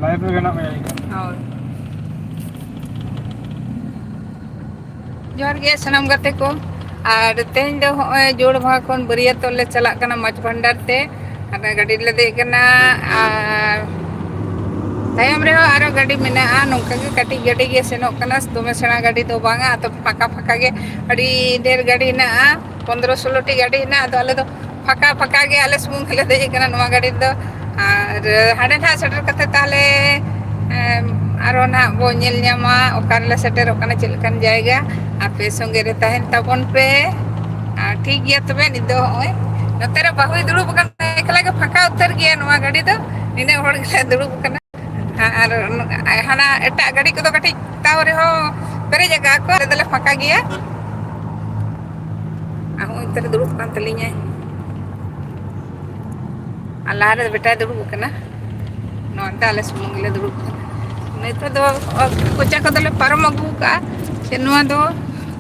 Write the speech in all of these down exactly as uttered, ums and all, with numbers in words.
Live ᱨᱮ ᱢᱮᱱᱟᱜ ᱢᱮᱭᱟ ᱤᱧ᱾ ᱦᱳᱭ᱾ ᱡᱚᱦᱟᱨ ᱜᱮ ᱥᱟᱱᱟᱢ ᱜᱟᱛᱮ ᱠᱚ᱾ ᱟᱨ ᱛᱮᱦᱮᱧ ᱫᱚ ᱦᱚᱸᱜᱼᱚᱭ ᱡᱳᱲ ᱵᱷᱟᱜᱟ ᱠᱷᱚᱱ ᱵᱟᱹᱨᱭᱟᱹᱛᱚᱜ ᱞᱮ ᱪᱟᱞᱟᱜ ᱠᱟᱱᱟ ᱢᱟᱪᱷ ᱵᱷᱟᱱᱰᱟᱨ ᱛᱮ᱾ ᱟᱨ ᱜᱟᱹᱰᱤ ᱨᱮᱞᱮ ᱫᱮᱡ ᱠᱟᱱᱟ᱾ ᱟᱨ ᱛᱟᱭᱚᱢ ᱨᱮᱦᱚᱸ ᱟᱨᱚ ᱜᱟᱹᱰᱤ ᱢᱮᱱᱟᱜᱼᱟ, ᱱᱚᱝᱠᱟ ᱜᱮ ᱠᱟᱹᱴᱤᱡ ᱜᱟᱹᱰᱤ ᱜᱮ ᱥᱮᱱᱚᱜ ᱠᱟᱱᱟ, ᱫᱚᱢᱮ ᱥᱮᱬᱟ ᱜᱟᱹᱰᱤ ᱫᱚ ᱵᱟᱝᱟ, ᱟᱫᱚ ᱯᱷᱟᱸᱠᱟ ᱯᱷᱟᱸᱠᱟ ᱜᱮ ᱟᱹᱰᱤ ᱰᱷᱮᱨ ᱜᱟᱹᱰᱤ ᱦᱮᱱᱟᱜᱼᱟ, ᱯᱚᱱᱫᱽᱨᱚ ᱥᱳᱞᱳ ᱴᱤ ᱜᱟᱹᱰᱤ ᱦᱮᱱᱟᱜᱼᱟ᱾ ᱟᱫᱚ ᱟᱞᱮ ᱫᱚ ᱯᱷᱟᱸᱠᱟ ᱯᱷᱟᱸᱠᱟ ᱜᱮ ᱟᱞᱮ ᱥᱩᱢᱩᱝ ᱜᱮᱞᱮ ᱫᱮᱡ ᱟᱠᱟᱱᱟ ᱱᱚᱣᱟ ᱜᱟᱹᱰᱤ ᱨᱮᱫᱚ᱾ ᱟᱨ ᱦᱟᱸᱰᱮ ᱱᱟᱦᱟᱜ ᱥᱮᱴᱮᱨ ᱠᱟᱛᱮ ᱛᱟᱦᱞᱮ, ᱮᱢ, ᱟᱨᱚ ᱱᱟᱦᱟᱜ ᱵᱚ ᱧᱮᱞ ᱧᱟᱢᱟ ᱚᱠᱟ ᱨᱮᱞᱮ ᱥᱮᱴᱮᱨᱚᱜ ᱠᱟᱱᱟ, ᱪᱮᱫ ᱞᱮᱠᱟᱱ ᱡᱟᱭᱜᱟ᱾ ᱟᱯᱮ ᱥᱚᱸᱜᱮ ᱨᱮ ᱛᱟᱦᱮᱱ ᱛᱟᱵᱚᱱ ᱯᱮ᱾ ᱟᱨ ᱴᱷᱤᱠ ᱜᱮᱭᱟ ᱛᱚᱵᱮ, ᱱᱤᱛ ᱫᱚ ᱦᱚᱸᱜᱼᱚᱭ ᱱᱚᱛᱮ ᱨᱮ ᱵᱟᱹᱦᱩᱭ ᱫᱩᱲᱩᱵ ᱟᱠᱟᱱᱟ, ᱮᱠᱞᱟ ᱜᱮ ᱯᱷᱟᱸᱠᱟ ᱩᱛᱟᱹᱨ ᱜᱮᱭᱟ ᱱᱚᱣᱟ ᱜᱟᱹᱰᱤ ᱫᱚ, ᱱᱤᱱᱟᱹᱜ ᱦᱚᱲ ᱜᱮᱞᱮ ᱫᱩᱲᱩᱵ ᱟᱠᱟᱱᱟ᱾ ᱟᱨ ᱦᱟᱱᱟ ᱮᱴᱟᱜ ᱜᱟᱹᱰᱤ ᱠᱚᱫᱚ ᱠᱟᱹᱴᱤᱡ ᱛᱟᱣ ᱨᱮᱦᱚᱸ ᱯᱮᱨᱮᱡ ᱟᱠᱟᱫ ᱠᱚ, ᱟᱞᱮ ᱫᱚᱞᱮ ᱯᱷᱟᱸᱠᱟ ᱜᱮᱭᱟ᱾ ᱟᱨ ᱦᱚᱸᱜᱼᱚᱭ ᱱᱚᱛᱮ ᱨᱮ ᱫᱩᱲᱩᱵ ᱟᱠᱟᱱ ᱛᱟᱹᱞᱤᱧᱟᱭ᱾ ᱟᱨ ᱞᱟᱦᱟ ᱨᱮ ᱵᱮᱴᱟᱭ ᱫᱩᱲᱩᱵ ᱟᱠᱟᱱᱟ᱾ ᱱᱚᱣᱟ ᱫᱚ ᱟᱞᱮ ᱥᱩᱢᱩᱝ ᱜᱮᱞᱮ ᱫᱩᱲᱩᱵ ᱟᱠᱟᱱᱟ᱾ ᱱᱤᱛᱚᱜ ᱫᱚ ᱠᱚᱪᱟ ᱠᱚᱫᱚ ᱞᱮ ᱯᱟᱨᱚᱢ ᱟᱹᱜᱩ ᱟᱠᱟᱫᱼᱟ᱾ ᱪᱮᱫ ᱱᱚᱣᱟ ᱫᱚ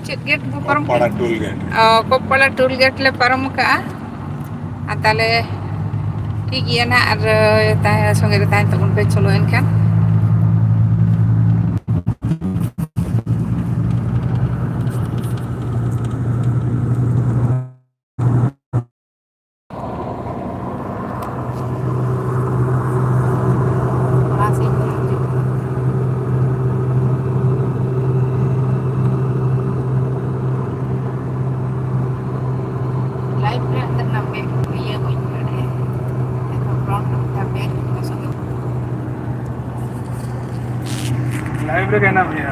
ᱪᱮᱫ ᱜᱮᱴ ᱵᱚ ᱯᱟᱨᱚᱢ ᱠᱚᱯᱟᱲᱟ ᱠᱮᱫᱼᱟ? Toll gate. ᱚ, ᱠᱚᱯᱟᱲᱟ ᱴᱳᱞ ᱜᱮᱴ ᱞᱮ ᱯᱟᱨᱚᱢ ᱟᱠᱟᱫᱼᱟ᱾ ᱟᱨ ᱛᱟᱦᱞᱮ ᱴᱷᱤᱠ ᱜᱮᱭᱟ ᱱᱟᱦᱟᱜ, ᱟᱨ ᱛᱟᱦᱮᱸ, ᱥᱚᱸᱜᱮ ᱨᱮ ᱛᱟᱦᱮᱱ ᱛᱟᱵᱚᱱ ᱯᱮ᱾ ᱪᱚᱞᱚ ᱮᱱᱠᱷᱟᱱ᱾ ᱚᱱᱟ ᱥᱮᱫ ᱠᱷᱚᱱ ᱦᱤᱡᱩᱜ ᱠᱟᱱᱟ᱾ ᱞᱟᱭᱤᱵᱷ ᱨᱮᱭᱟᱜ ᱫᱚ ᱱᱟᱢᱮ ᱤᱭᱟᱹ ᱵᱟᱹᱧ ᱵᱟᱲᱟᱭᱟ᱾ ᱮᱱᱠᱷᱟᱱ ᱯᱨᱚᱢᱯᱴ ᱢᱤᱫᱴᱟᱝ ᱵᱮᱠ ᱠᱚ ᱥᱚᱸᱜᱮ᱾ ᱞᱟᱭᱤᱵᱷ ᱨᱮᱜᱮ ᱦᱮᱱᱟᱜ ᱢᱮᱭᱟ?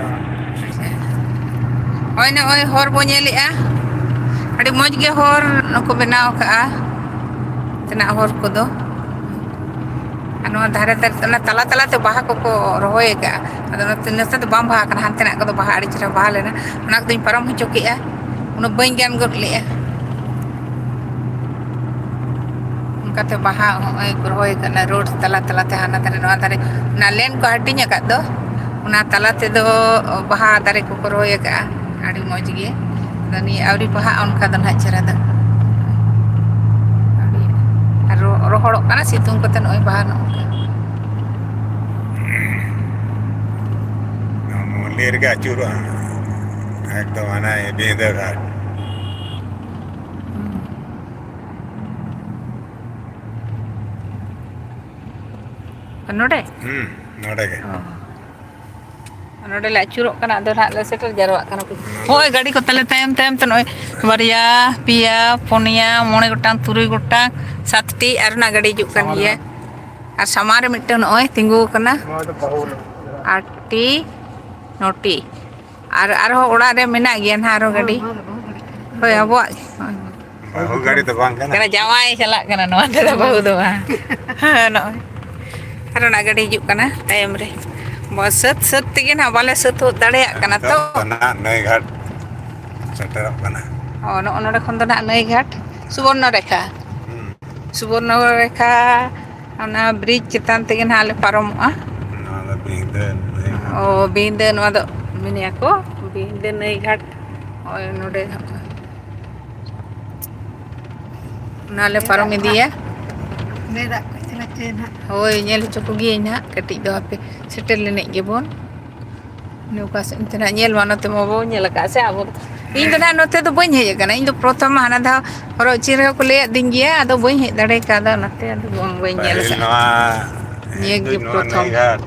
ᱦᱳᱭ, ᱱᱚᱜᱼᱚᱭ ᱦᱚᱨ ᱵᱚ ᱧᱮᱞᱮᱜᱼᱟ, ᱟᱹᱰᱤ ᱢᱚᱡᱽ ᱜᱮ ᱦᱚᱨ ᱠᱚ ᱵᱮᱱᱟᱣ ᱟᱠᱟᱜᱼᱟ, ᱛᱮᱱᱟᱜ ᱦᱚᱨ ᱠᱚᱫᱚ᱾ ᱟᱨ ᱱᱚᱣᱟ ᱫᱷᱟᱨᱮ ᱫᱷᱟᱨᱮ ᱛᱮ, ᱚᱱᱟ ᱛᱟᱞᱟ ᱛᱟᱞᱟ ᱛᱮ ᱵᱟᱦᱟ ᱠᱚᱠᱚ ᱨᱚᱦᱚᱭ ᱟᱠᱟᱜᱼᱟ᱾ ᱟᱫᱚ ᱱᱚᱛᱮ, ᱱᱚᱛᱮ ᱫᱚ ᱵᱟᱝ ᱵᱟᱦᱟ ᱠᱟᱱᱟ, ᱦᱟᱱᱛᱮᱱᱟᱜ ᱠᱚᱫᱚ ᱵᱟᱦᱟ ᱟᱹᱰᱤ ᱪᱮᱦᱨᱟ ᱵᱟᱦᱟ ᱞᱮᱱᱟ, ᱚᱱᱟ ᱠᱚᱫᱚᱧ ᱯᱟᱨᱚᱢ ᱦᱚᱪᱚ ᱠᱮᱜᱼᱟ, ᱩᱱᱟᱹᱜ ᱵᱟᱹᱧ ᱜᱟᱱ ᱜᱚᱫ ᱞᱮᱜᱼᱟ᱾ ᱚᱱᱠᱟᱛᱮ ᱵᱟᱦᱟ ᱦᱚᱸᱜᱼᱚᱭ ᱠᱚ ᱨᱚᱦᱚᱭ ᱟᱠᱟᱫᱼᱟ ᱨᱳᱰ ᱛᱟᱞᱟ ᱛᱟᱞᱟᱛᱮ, ᱦᱟᱱᱟ ᱫᱷᱟᱨᱮ ᱱᱚᱣᱟ ᱫᱷᱟᱨᱮ, ᱚᱱᱟ ᱞᱮᱱ ᱠᱚ ᱦᱟᱹᱴᱤᱧ ᱟᱠᱟᱫ ᱫᱚ, ᱚᱱᱟ ᱛᱟᱞᱟ ᱛᱮᱫᱚ ᱵᱟᱦᱟ ᱫᱟᱨᱮ ᱠᱚᱠᱚ ᱨᱚᱦᱚᱭ ᱟᱠᱟᱫᱼᱟ, ᱟᱹᱰᱤ ᱢᱚᱡᱽ ᱜᱮ᱾ ᱟᱫᱚ ᱱᱤᱭᱟᱹ ᱟᱹᱣᱨᱤ ᱵᱟᱦᱟᱜᱼᱟ, ᱚᱱᱠᱟ ᱫᱚ ᱱᱟᱦᱟᱜ ᱪᱮᱦᱨᱟ ᱫᱚ᱾ ᱟᱨ ᱨᱚ-, ᱨᱚᱦᱚᱲᱚᱜ ᱠᱟᱱᱟ ᱥᱤᱛᱩᱝ ᱠᱚᱛᱮ, ᱱᱚᱜᱼᱚᱭ ᱵᱟᱦᱟ ᱱᱚᱜᱼᱚ ᱱᱚᱝᱠᱟ᱾ ᱱᱚᱣᱟ ᱢᱚᱱᱫᱤᱨ ᱜᱮ ᱟᱹᱪᱩᱨᱚᱜᱼᱟ, ᱮᱠᱫᱚᱢ ᱦᱟᱱᱟ ᱵᱤᱸᱫᱟᱹ ᱜᱷᱟᱴ᱾ ᱱᱚᱰᱮ? ᱦᱩᱸ, ᱱᱚᱰᱮ ᱜᱮ᱾ ᱚ᱾ ᱱᱚᱰᱮ ᱞᱮ ᱟᱹᱪᱩᱨᱚᱜ ᱠᱟᱱᱟ, ᱟᱫᱚ ᱱᱟᱦᱟᱜ ᱞᱮ ᱥᱮᱴᱮᱨ ᱡᱟᱨᱣᱟᱜ ᱠᱟᱱᱟ᱾ ᱱᱚᱜᱼᱚᱭ ᱜᱟᱹᱰᱤ ᱠᱚ ᱛᱟᱞᱮ ᱛᱟᱭᱚᱢ ᱛᱟᱭᱚᱢ ᱛᱮ, ᱱᱚᱜᱼᱚᱭ ᱵᱟᱨᱭᱟ, ᱯᱮᱭᱟ, ᱯᱩᱱᱭᱟ, ᱢᱚᱬᱮ ᱜᱚᱴᱟᱝ, ᱛᱩᱨᱩᱭ ᱜᱚᱴᱟᱝ, ᱥᱟᱛᱴᱤ ᱟᱨ ᱨᱮᱱᱟᱜ ᱜᱟᱹᱰᱤ ᱦᱤᱡᱩᱜ ᱠᱟᱱ ᱜᱮᱭᱟ᱾ ᱟᱨ ᱥᱟᱢᱟᱝ ᱨᱮ ᱢᱤᱫᱴᱟᱝ ᱱᱚᱜᱼᱚᱭ ᱛᱤᱸᱜᱩ ᱟᱠᱟᱱᱟ᱾ ᱟᱴᱴᱤ, ᱱᱚᱴᱤ᱾ ᱟᱨ ᱟᱨᱦᱚᱸ ᱚᱲᱟᱜ ᱨᱮ ᱢᱮᱱᱟᱜ ᱜᱮᱭᱟ ᱱᱟᱦᱟᱜ ᱟᱨᱦᱚᱸ ᱜᱟᱹᱰᱤ᱾ ᱦᱳᱭ, ᱟᱵᱚᱣᱟᱜ᱾ ᱵᱟᱹᱦᱩ ᱜᱟᱹᱰᱤ ᱫᱚ ᱵᱟᱝ ᱠᱟᱱᱟ᱾ ᱠᱟᱱᱟ, ᱡᱟᱶᱟᱭ ᱪᱟᱞᱟᱜ ᱠᱟᱱᱟ, ᱱᱚᱣᱟ ᱛᱮᱫᱚ ᱵᱟᱹᱦᱩ ᱫᱚ ᱵᱟᱝ᱾ ᱦᱮᱸ, ᱱᱚᱜᱼᱚᱭ᱾ ᱟᱨ ᱚᱱᱟ ᱜᱟᱹᱰᱤ ᱦᱤᱡᱩᱜ ᱠᱟᱱᱟ ᱛᱟᱭᱚᱢ ᱨᱮ᱾ ᱵᱟᱥ ᱥᱟᱹᱛ ᱥᱟᱹᱛ ᱛᱮᱜᱮ ᱱᱟᱦᱟᱜ ᱵᱟᱞᱮ ᱥᱟᱹᱛ ᱦᱚᱫ ᱫᱟᱲᱮᱭᱟᱜ ᱠᱟᱱᱟ ᱛᱚ᱾ ᱱᱤᱛᱚᱜ ᱫᱚ ᱱᱟᱦᱟᱜ ᱱᱟᱹᱭ ᱜᱷᱟᱴ ᱥᱮᱴᱮᱨᱚᱜ ᱠᱟᱱᱟ᱾ ᱚ, ᱱᱚᱜᱼᱚ ᱱᱚᱰᱮ ᱠᱷᱚᱱ ᱫᱚ ᱱᱟᱦᱟᱜ ᱱᱟᱹᱭ ᱜᱷᱟᱴ, ᱥᱩᱵᱚᱨᱱᱚ ᱨᱮᱠᱷᱟ᱾ ᱦᱩᱸ᱾ ᱥᱩᱵᱚᱨᱱᱚ ᱨᱮᱠᱷᱟ, ᱚᱱᱟ ᱵᱨᱤᱡᱽ ᱪᱮᱛᱟᱱ ᱛᱮᱜᱮ ᱱᱟᱦᱟᱜ ᱞᱮ ᱯᱟᱨᱚᱢᱚᱜᱼᱟ᱾ ᱱᱚᱣᱟ ᱫᱚ ᱵᱤᱸᱫᱟᱹ ᱱᱟᱹᱭ ᱜᱷᱟᱴ᱾ ᱚ, ᱵᱤᱸᱫᱟᱹ, ᱱᱚᱣᱟ ᱫᱚ ᱢᱮᱱᱮᱜᱼᱟ ᱠᱚ ᱵᱤᱸᱫᱟᱹ ᱱᱟᱹᱭ ᱜᱷᱟᱴ᱾ ᱱᱚᱜᱼᱚᱭ ᱱᱚᱰᱮ ᱱᱟᱦᱟᱜ᱾ ᱚᱱᱟ ᱞᱮ ᱯᱟᱨᱚᱢ ᱤᱫᱤᱭᱟ᱾ ᱱᱮ ᱫᱟᱜ ᱠᱚ ᱪᱮ ᱱᱟᱦᱟᱜ᱾ ᱦᱳᱭ, ᱧᱮᱞ ᱦᱚᱪᱚ ᱠᱚᱜᱮᱭᱟᱹᱧ ᱱᱟᱦᱟᱜ ᱠᱟᱹᱴᱤᱡ ᱫᱚ, ᱦᱟᱯᱮ ᱥᱮᱴᱮᱨ ᱞᱮᱱᱮᱡ ᱜᱮᱵᱚᱱ᱾ ᱱᱚᱝᱠᱟ ᱥᱮᱫ ᱛᱮ ᱱᱟᱦᱟᱜ ᱧᱮᱞ ᱢᱟ, ᱱᱚᱛᱮ ᱢᱟ ᱵᱟᱵᱚᱱ ᱧᱮᱞ ᱟᱠᱟᱫ ᱥᱮ ᱟᱵᱚ᱾ ᱤᱧ ᱫᱚ ᱱᱟᱦᱟᱜ ᱱᱚᱛᱮ ᱫᱚ ᱵᱟᱹᱧ ᱦᱮᱡ ᱟᱠᱟᱱᱟ, ᱤᱧ ᱫᱚ ᱯᱨᱚᱛᱷᱚᱢ ᱢᱟ ᱦᱟᱱᱟ ᱫᱷᱟᱣ ᱦᱚᱨᱚᱜ ᱪᱤᱱ ᱨᱮᱦᱚᱸ ᱠᱚ ᱞᱟᱹᱭᱟᱫᱤᱧ ᱜᱮᱭᱟ, ᱟᱫᱚ ᱵᱟᱹᱧ ᱦᱮᱡ ᱫᱟᱲᱮ ᱠᱟᱣᱫᱟ, ᱚᱱᱟᱛᱮ ᱟᱫᱚ ᱵᱟᱝ, ᱵᱟᱹᱧ ᱧᱮᱞ ᱯᱟᱹᱦᱤᱞ ᱟᱠᱟᱫᱼᱟ᱾ ᱱᱚᱣᱟ ᱱᱤᱭᱟᱹ ᱦᱮᱡ ᱜᱮ ᱫᱩᱧ ᱱᱚᱣᱟ ᱯᱨᱚᱛᱷᱚᱢ᱾ ᱱᱟᱹᱭ ᱜᱷᱟᱴ,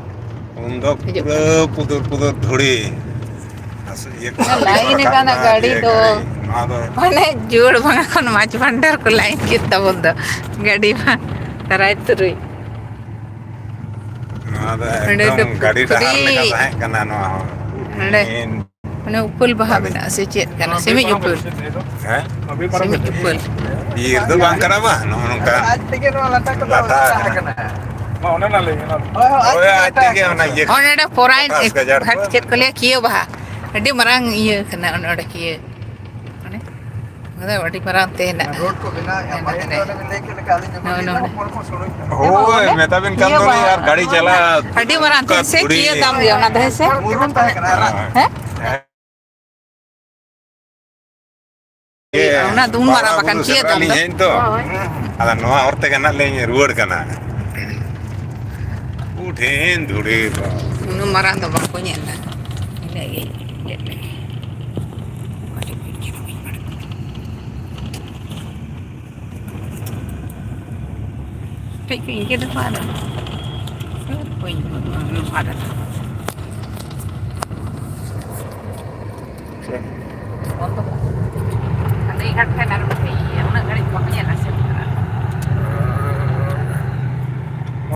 ᱩᱱ ᱫᱚ ᱦᱤᱡᱩᱜ ᱯᱩᱨᱟᱹ ᱠᱟᱱᱟ᱾ ᱯᱩᱫᱩᱨ ᱯᱩᱫᱩᱨ ᱫᱷᱩᱲᱤ᱾ ᱟᱨ ᱥᱮ ᱤᱭᱟᱹ ᱠᱚ ᱚᱱᱟ ᱜᱟᱹᱰᱤ ᱠᱚ ᱞᱟᱭᱤᱱ ᱨᱟᱠᱟᱵ ᱟᱠᱟᱱᱟ ᱮᱱᱟ, ᱜᱟᱹᱰᱤ ᱤᱭᱟᱹ ᱫᱚ᱾ ᱜᱟᱹᱰᱤ᱾ ᱱᱚᱣᱟ ᱫᱚ ᱢᱟᱱᱮ ᱡᱳᱲ ᱵᱷᱟᱸᱜᱟ ᱠᱷᱚᱱ ᱢᱟᱪ ᱵᱷᱟᱱᱰᱟᱨ ᱠᱚ ᱞᱟᱭᱤᱱ ᱠᱮᱫ ᱛᱟᱵᱚᱱ ᱫᱚ᱾ ᱜᱟᱹᱰᱤ ᱢᱟ ᱛᱟᱨᱟᱭ ᱛᱩᱨᱩᱭ᱾ ᱱᱚᱣᱟ ᱫᱚ ᱱᱚᱰᱮ ᱮᱠᱫᱚᱢ ᱫᱚ ᱜᱟᱹᱰᱤ ᱰᱟᱦᱟᱨ ᱯᱩᱠᱷᱨᱤ᱾ ᱞᱮᱠᱟ ᱛᱟᱦᱮᱸ ᱠᱟᱱᱟ ᱱᱚᱣᱟ ᱦᱚᱸ᱾ ᱱᱚᱰᱮ ᱢᱮᱱ ᱚᱱᱮ ᱩᱯᱟᱹᱞ ᱵᱟᱦᱟ ᱜᱟᱹᱰᱤ᱾ ᱢᱮᱱᱟᱜᱼᱟ ᱥᱮ ᱪᱮᱫ ᱠᱟᱱᱟ? ᱥᱤᱢᱤᱡ ᱩᱯᱟᱹᱞ᱾ ᱦᱮᱸ? ᱥᱤᱢᱤᱡ ᱩᱯᱟᱹᱞ᱾ ᱵᱤᱨ ᱫᱚ ᱵᱟᱝ ᱠᱟᱱᱟ ᱵᱟᱝ, ᱱᱚᱜᱼᱚ ᱱᱚᱝᱠᱟ᱾ ᱟᱡ ᱛᱮᱜᱮ ᱱᱚᱣᱟ ᱞᱟᱴᱟ ᱠᱚᱫᱚ ᱞᱟᱴᱟ ᱞᱟᱴᱟ ᱟᱠᱟᱱᱟ᱾ ᱟᱠᱟᱱᱟ᱾ ᱦᱳᱭ, ᱦᱳᱭ, ᱟᱡ ᱦᱳᱭ, ᱛᱮᱜᱮ ᱟᱡ ᱛᱮᱜᱮ ᱚᱱᱟ ᱤᱭᱟᱹ ᱚᱱᱮ ᱚᱸᱰᱮ ᱯᱚᱨᱟᱭ ᱯᱚᱴᱟᱥ ᱜᱟᱡᱟᱲ ᱜᱷᱟᱴ ᱠᱚ᱾ ᱪᱮᱫ ᱠᱚ ᱞᱟᱹᱭᱟ, ᱠᱤᱭᱟᱹ ᱵᱟᱦᱟ᱾ ᱟᱹᱰᱤ ᱢᱟᱨᱟᱝ ᱤᱭᱟᱹ ᱠᱟᱱᱟ ᱚᱱᱮ ᱚᱸᱰᱮ ᱠᱤᱭᱟᱹ᱾ ᱚᱱᱮ ᱟᱫᱚ ᱟᱹᱰᱤ ᱢᱟᱨᱟᱝ ᱛᱮ ᱦᱮᱱᱟᱜᱼᱟ᱾ ᱨᱳᱰ ᱠᱚ ᱵᱮᱱᱟᱣᱮᱫᱼᱟ, ᱦᱮᱱᱟᱜ ᱯᱟᱹᱦᱤᱞ ᱫᱚ ᱦᱮᱱᱟᱜᱼᱟ᱾ ᱚᱱᱮ ᱵᱮᱱ ᱞᱟᱹᱭ ᱠᱮᱫ ᱞᱮᱠᱟ, ᱟᱹᱞᱤᱧ ᱡᱚᱠᱷᱚᱱ ᱦᱳᱭ, ᱞᱤᱧ ᱦᱳᱭ᱾ ᱦᱚᱯᱚᱱ ᱦᱚᱯᱚᱱ ᱥᱚᱲᱚᱭ ᱠᱟᱱᱟ᱾ ᱢᱮᱛᱟ ᱵᱮᱱ ᱠᱟᱱ ᱤᱭᱟᱹ ᱫᱚᱞᱤᱧ, ᱵᱟᱝ᱾ ᱟᱨ ᱜᱟᱹᱰᱤ ᱪᱟᱞᱟᱜ ᱟᱹᱰᱤ ᱢᱟᱨᱟᱝ ᱛᱮ ᱚᱱᱠᱟ ᱥᱮ ᱫᱷᱩᱲᱤ᱾ ᱤᱭᱟᱹ ᱛᱟᱢ ᱜᱮᱭᱟ ᱚᱱᱟ ᱫᱚ, ᱦᱮᱸ ᱥᱮ? ᱢᱩᱨᱩᱢ ᱛᱟᱦᱮᱸ ᱠᱟᱱᱟ, ᱟᱨᱟᱜ᱾ ᱦᱮᱸ? ᱦᱮᱸ? ᱤᱭᱟᱹ, ᱚᱱᱟ ᱫᱩᱢ ᱢᱟᱨᱟᱝ ᱵᱟᱵᱟ ᱵᱟᱠᱟᱱ ᱵᱩᱨᱩ ᱪᱮᱫ ᱥᱮᱸᱫᱽᱨᱟ ᱟᱢ ᱞᱤᱧ ᱫᱚ? ᱦᱮᱡ ᱮᱱ ᱛᱚ᱾ ᱦᱳᱭ᱾ ᱟᱫᱚ ᱱᱚᱣᱟ ᱦᱚᱨ ᱛᱮᱜᱮ ᱱᱟᱜ ᱞᱤᱧ ᱨᱩᱣᱟᱹᱲ ᱠᱟᱱᱟ᱾ ᱠᱚᱴᱷᱤᱱ ᱫᱷᱩᱲᱤ ᱠᱚ᱾ ᱩᱱᱟᱹᱜ ᱢᱟᱨᱟᱝ ᱫᱚ ᱵᱟᱠᱚ ᱧᱮᱞ ᱫᱟ᱾ ᱤᱱᱟᱹᱜ ᱜᱮ ᱧᱮᱞ ᱞᱮᱜᱮ᱾ ᱠᱟᱹᱡ ᱠᱚ ᱤᱱᱠᱟᱹ ᱫᱚᱠᱚ ᱟᱫᱚ᱾ ᱵᱟᱹᱧ ᱟᱫᱟ᱾